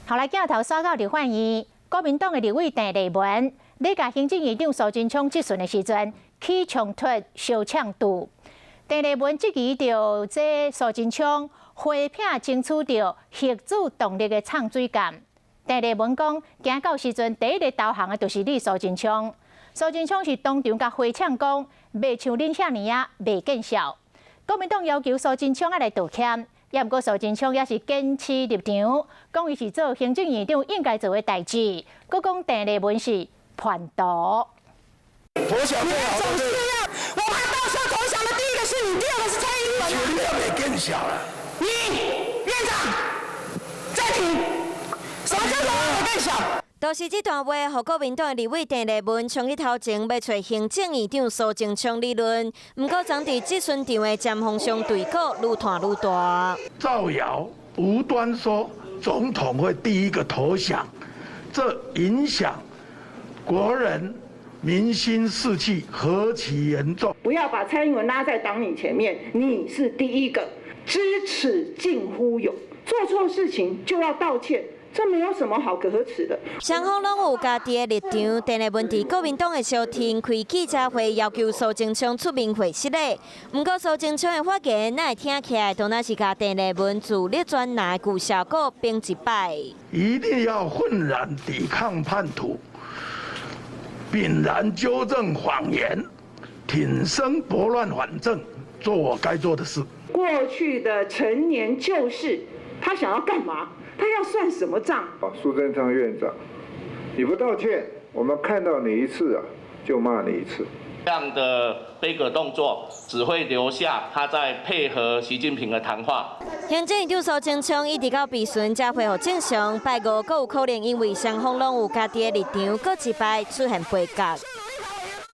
後來鏡頭掃到立法院，國民黨的立委鄭麗文，咧共行政院長蘇貞昌質詢的時陣，起衝突相嗆拄。鄭麗文質疑著這蘇貞昌火拼爭取著核子動力的送水艦。鄭麗文講，行到時陣第一个投降的就是你蘇貞昌。蘇貞昌是當場共回嗆講，袂像恁遐爾仔袂見笑。國民黨要求蘇貞昌愛來道歉，也毋過蘇貞昌也是堅持立場，講伊是做行政院長應該做的代誌，閣講鄭麗文是叛徒。投降你總是要，我怕到時候投降的第一個是你，第二個是蔡英文。你也袂見笑啦。你院長暫停，什麼叫做我袂見笑？就是這段話，予國民黨的立委鄭麗文衝去頭前，欲揣行政院長蘇貞昌理論。毋過，昨佇質詢場的針鋒相對抗，愈湠愈大。造謠無端說總統會第一個投降，這影響國人民心士氣何其嚴重！不要把蔡英文拉在黨你前面，你是第一個，知恥近乎勇，做錯事情就要道歉。這沒有什麼好可恥的。雙方攏有家己的立場。鄭麗文佇國民黨的相聽開記者會，要求蘇貞昌出面會失禮。毋過蘇貞昌的發言，哪會聽起來，當若是共鄭麗文自綠轉藍的舊效果反一擺。一定要憤然抵抗叛徒，秉然糾正謊言，挺身撥亂反正，做我該做的事。過去的陳年舊事，他想要幹嘛？他要算什麼賬？啊，蘇貞昌院長，你不道歉，我們看到你一次啊，就罵你一次。這樣的杯葛動作，只會留下他在配合習近平的談話。行政院長蘇貞昌一直到備詢才恢復正常，拜五閣有可能因為雙方攏有家己的立場，閣一擺出現杯葛。